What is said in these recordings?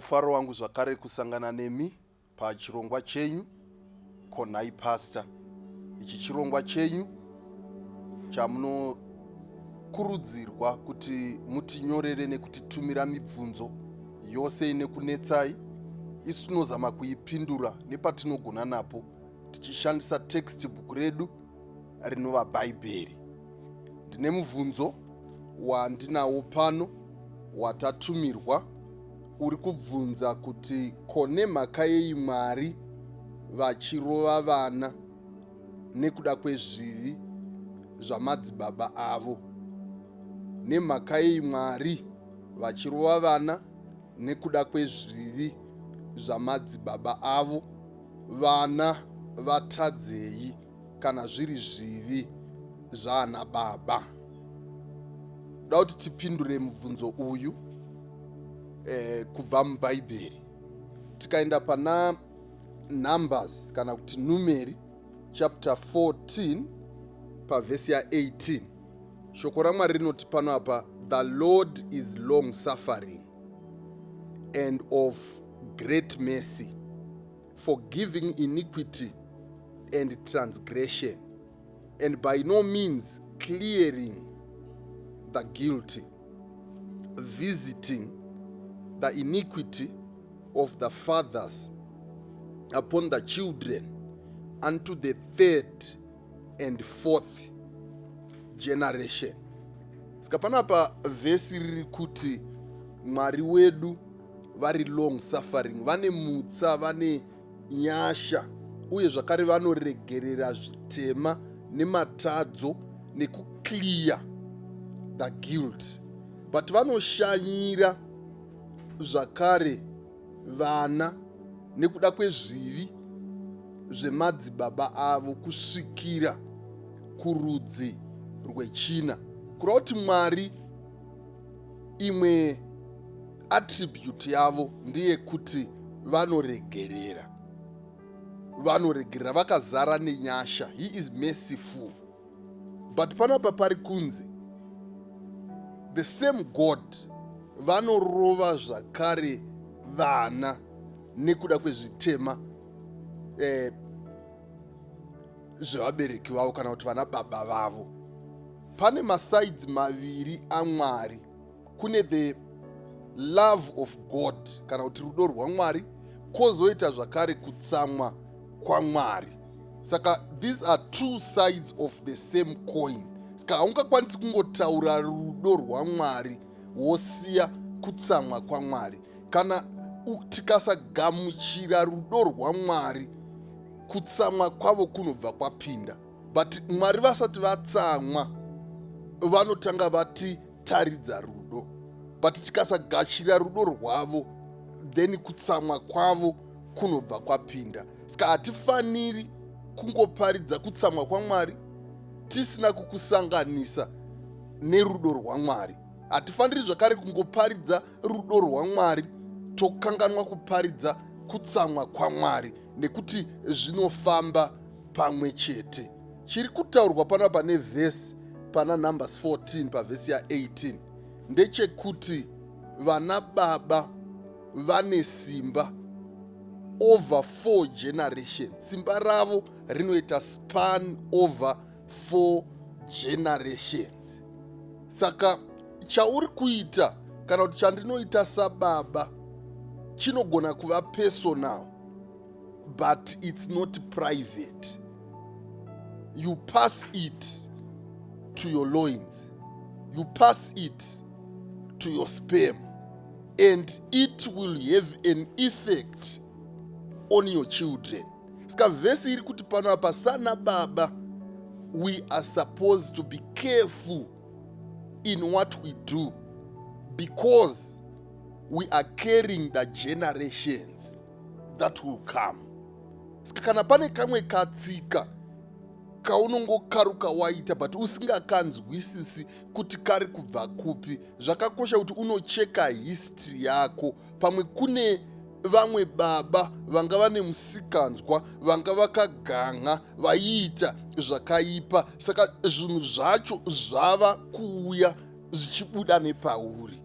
Mufaro wangu zvakare kusangana nemi pachirongwa chenyu Konai Pastor. Ichi chirongwa chenyu chamunokurudzirwa kuti mutinyorere nekutitumira mibvunzo yose ine kunetsai. Isu tinozama kuipindura nepatinogona napo tichishandisa textbook redu rinova Bhaibheri. Ndine mubvunzo wandinawo pano watatumirwa uri kubvunza kuti ko nemhaka yei Mwari vachirova vana nekuda kwezvivi zvamadzibaba avo? Nemhaka yei Mwari vachirova vana nekuda kwezvivi zvamadzibaba avo? Vana vatadzei kana zviri zvivi zvaana baba? Da kuti tipindure mubvunzo uyu kubva muBhaibheri. Tikaenda pana Numbers kana kuti Numeri chapter 14 pavhesi ya18, shoko raMwari rinoti pano apa, "The Lord is long suffering and of great mercy, forgiving iniquity and transgression, and by no means clearing the guilty, visiting the iniquity of the fathers upon the children unto the third and fourth generation." Saka panapa vhesi riri kuti Mwari wedu vari long suffering, vane mutsa, vane nyasha, uye zvakare vanoregerera zvitema nematadzo nekuclear the guilt, but vanoshanyira zvakare vana nekuda kwezvivi zvemadzibaba avo kusvikira kurudzi rwechina. Kureva kuti Mwari, imwe attribute yavo ndeyekuti vanoregerera, vanoregerera, vakazara nenyasha. He is merciful. But panapa pari kunzi the same God vanorova zvakare vana nekuda kwezvitema zvevabereki vavo kana kuti vana baba vavo. Pane masides maviri aMwari. Kune the love of God kana kuti rudo rwaMwari, kwozoita zvakare kutsamwa kwaMwari. Saka these are two sides of the same coin. Saka haungakwanisi kungotaura rudo rwaMwari wosiya kutsamwa kwaMwari. Kana tikasagamuchira rudo rwaMwari, kutsamwa kwavo kunobva kwapinda. But Mwari vasati vatsamwa, vanotanga vatitaridza rudo. But tikasagashira rudo rwavo, then kutsamwa kwavo kunobva kwapinda. Saka hatifaniri kungoparidza kutsamwa kwaMwari tisina kukusanganisa nerudo rwaMwari. Hatifaniri zvakare kungoparidza rudo rwaMwari tokanganwa kuparidza kutsamwa kwaMwari, nekuti zvinofamba pamwe chete. Chiri kutaurwa panapa nevhesi pana Numbers 14 pavhesi ya18 ndechekuti vana baba vane simba over four generations. Simba ravo rinoita span over four generations. Saka chauri kuita kana kuti chandinoita sababa chinogona kuva personal, but it's not private. You pass it to your loins, you pass it to your sperm, and it will have an effect on your children. Saka vhesi iri kuti pano apa, sana baba, we are supposed to be careful in what we do because we are carrying the generations that will come. Saka kana pane kamwe katsika kaunongokaruka waita but usingakanzwisisi kuti kari kubva kupi, zvakakosha kuti unocheka history yako. Pamwe kune vamwe baba vanga vane musikanzwa, vanga vakagan'a, vaiita zvakaipa. Saka zvinhu zvacho zvava kuuya zvichibuda nepauri.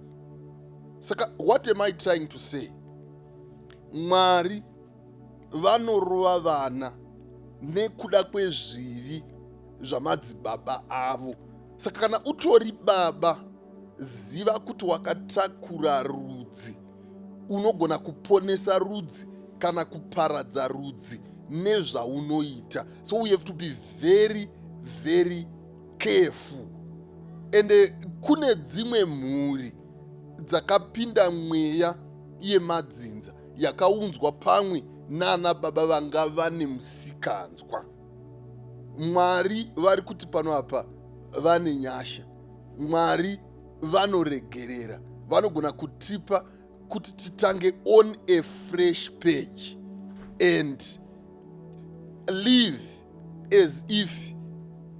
Saka what am I trying to say? Mwari vanorova vana nekuda kwezvivi zvamadzibaba avo. Saka kana utori baba, ziva kuti wakatakura rudzi. Unogona kuponesa rudzi kana kuparadza rudzi nezvaunoita. So we have to be very, very careful. Ende kune dzimwe mhuri dzakapinda mweya yemadzinza yakaunzwa pamwe nana baba vanga vane musikanzwa. Mwari vari kuti pano apa vane nyasha. Mwari vanoregerera, vanogona kutipa kuti titange on a fresh page and live as if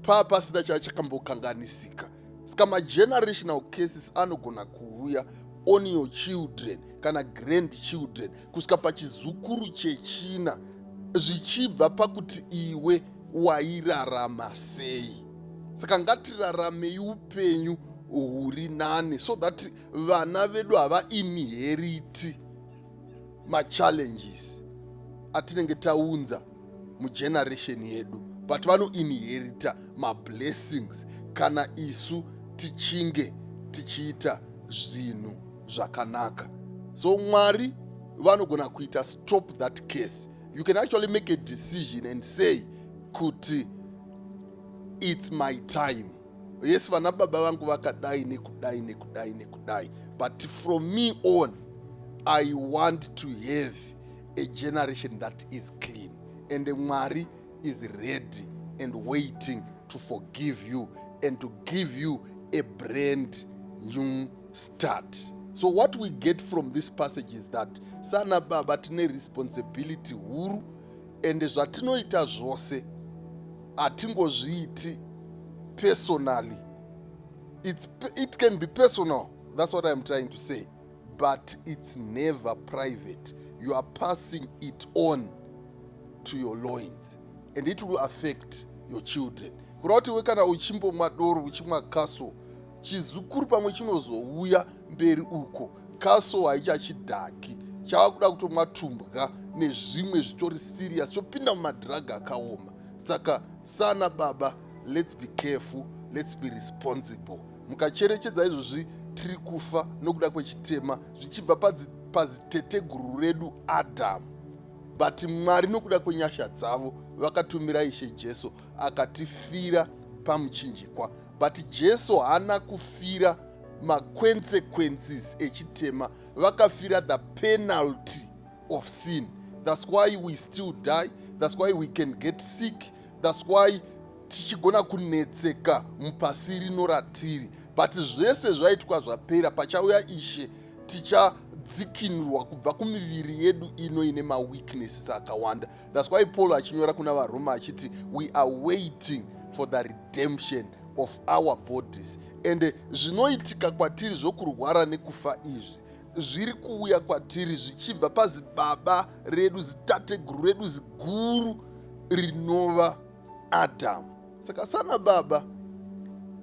pasina chachakambokanganisika. Saka magenerational cases anogona kuuya on your children kana grandchildren kusvika pachizukuru chechina, zvichibva pakuti iwe wairarama sei. Saka ngatiraramei upenyu huri nane so that vana vedu havainheriti machallenges atinenge taunza mugeneration yedu, but vanoinherita mablessings kana isu tichinge tichiita zvinhu zvakanaka. So Mwari vanogona kuita stop that case. You can actually make a decision and say kuti it's my time. Yes, vana baba vangu vakadai nekudai nekudai nekudai, but from me on I want to have a generation that is clean. And Mwari is ready and waiting to forgive you and to give you a brand new start. So what we get from this passage is that sana baba tine responsibility huru, and zvatinoita zvose hatingozviiti personally. It can be personal, that's what I'm trying to say, but it's never private. You are passing it on to your loins and it will affect your children. Kureva kuti we kana uchimbomwa doro, uchimwa Castle, chizukuru pamwe chinozouya mberi uko, Castle haichachidhaki, chava kuda kutomwa tumbwa nezvimwe zvitori serious, chopinda mumadrugs akaoma. Saka sana baba, let's be careful, let's be responsible. Mukacherechedza izvozvi, tiri kufa nokuda kwechitema zvichibva paziteteguru redu Adhamu, but Mwari nokuda kwenyasha dzavo vakatumira Ishe Jesu akatifira pamuchinjikwa. But Jesu haana kufira maconsequences echitema, vakafira the penalty of sin. That's why we still die, that's why we can get sick, that's why tichigona kunetseka mupasi rino ratiri. But zvese zvaitwa zvapera, pachauya Ishe tichadzikinurwa kubva kumiviri yedu ino ine maweaknesses akawanda. That's why Paul achinyora kuna vaRoma achiti we are waiting for the redemption of our bodies. And zvinoitika kwatiri zvokurwara nekufa izvi zviri kuuya kwatiri zvichibva pazibaba redu, zitateguru redu ziguru rinova Adhamu. Saka sana baba,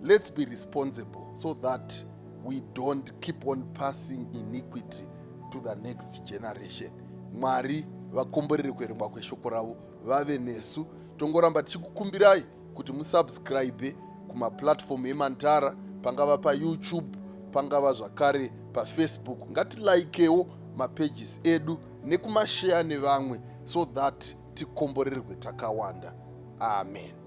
let's be responsible so that we don't keep on passing iniquity to the next generation. Mwari vakomborere kuverengwa kweshoko ravo, vave nesu. Tongoramba tichikukumbirai kuti musubscribe kumaplatform eMantara, pangava paYouTube, pangava zvakare paFacebook. Ngatilikewo mapages edu nekumashare nevamwe so that tikomborerwe takawanda. Amen.